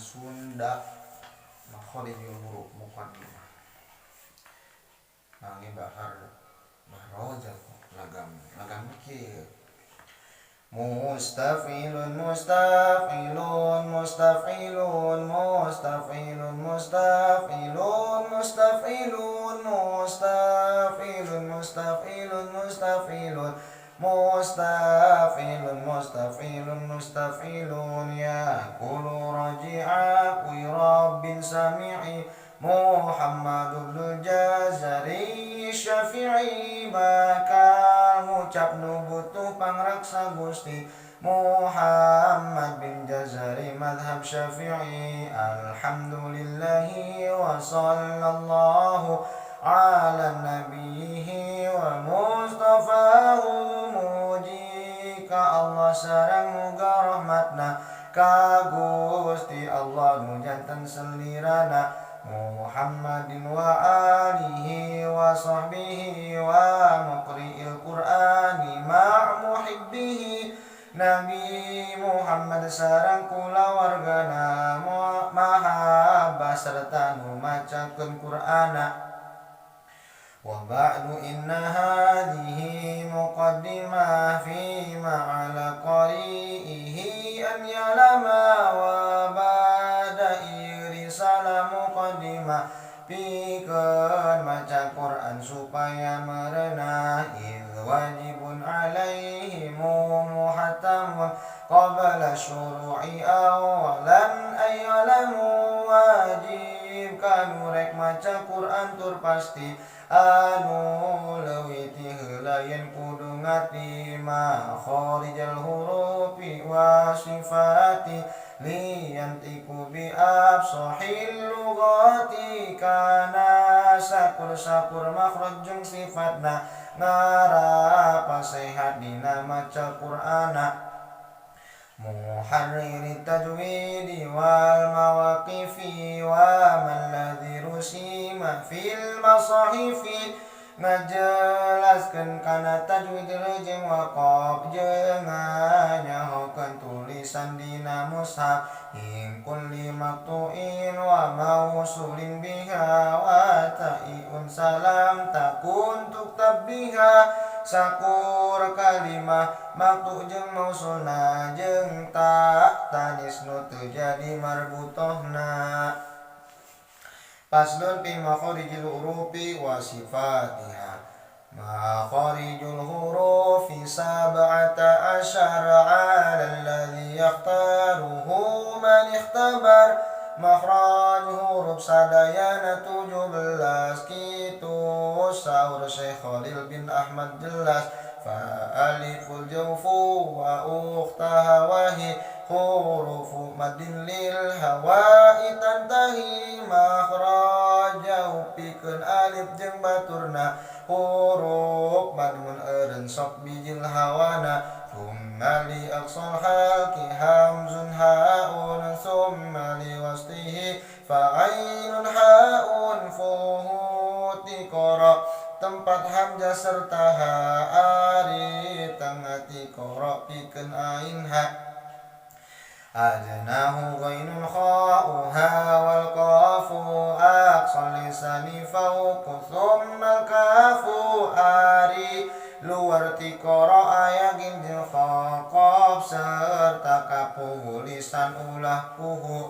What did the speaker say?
Sunda makharijul huruf muqaddimah mangi bahar mahrojal lagam lagam kieu. Mustafilun mustafilun mustafilun mustafilun mustafilun mustafilun mustafilun mustafilun mustafilun mustafilun mustafilun mustafilun yaqulu raji'a wi rabbin sami'i Muhammad ibn Jazari Syafi'i bakal ngucap nu butuh pangraksa Gusti Muhammad bin Jazari madhab Syafi'i. Alhamdulillahi wa sallallahu ala nabiyhi wa mustafahu. Muji ka Allah sareng muga rahmatna ka Gusti Allah nu janten selirana Muhammadin wa alihi wa sahbihi wa muqri'il Qur'ani ma' muhibbihi. Nabi Muhammad sareng kulawargana mahabbah serta nu macakeun Qur'ana. Wa ba'du, inna hadhihi muqaddimah fi ma 'ala qari'ihi an ya'lama. Wa ba'da ieu risalah muqaddimah pikeun maca Quran supaya merenah. Idz wajibun alaihim muhattamun qabla syuru'i awalan ayyalamu. Wajib kanu rek maca Quran tur pasti anu leuwih ti heula yen kudu ngarti makharijal hurufi wa sifati liyantiku bi afsahil lughati kana sakur-sakur makhraj jeung sifatna ngarapa sehat dina maca Qur'ana. Muharriri tajwidi wal mawaqifi wa man ladzi rusima fil masahifi. Ngajelaskeun kana tajwid jeung waqaf jeung nganyahokeun tulisan dina mushaf. In kulli maqtu'in wa mausulin biha wa ta'iun salam takun tuktab biha. Sakur kalimah maqtu jeung mausulna jeung ta tanis nu teu jadi marbutohna. Faslun fi makharijil hurufi wa sifatiha. Makharijul hurufi 17 ala alladhi yakhtaruhu man ikhtabar. Makhraj huruf sadayana 17 kitu saur Syekh Khalil bin Ahmad jelas. Fa aliful jawfu wa ukhtaha wahi hurufu maddin lil hawa'i tantahi. Makhrajahu pikeun alif jeung baturna huruf mad mun eureun sok bijil hawana. Thumma li aqsal halqi hamzun haun thumma li wastihi fa ainun haun fuhu tikoro tempat hamzah serta ha ari tengah tikoro pikeun ain ha. Adnahu ghainun kha'uha wal qafu aqsal lisani fawqu thumma al kafu. Ari luar tikoro aya ginjil kha qaf serta kapuhu lisan ulah puhu.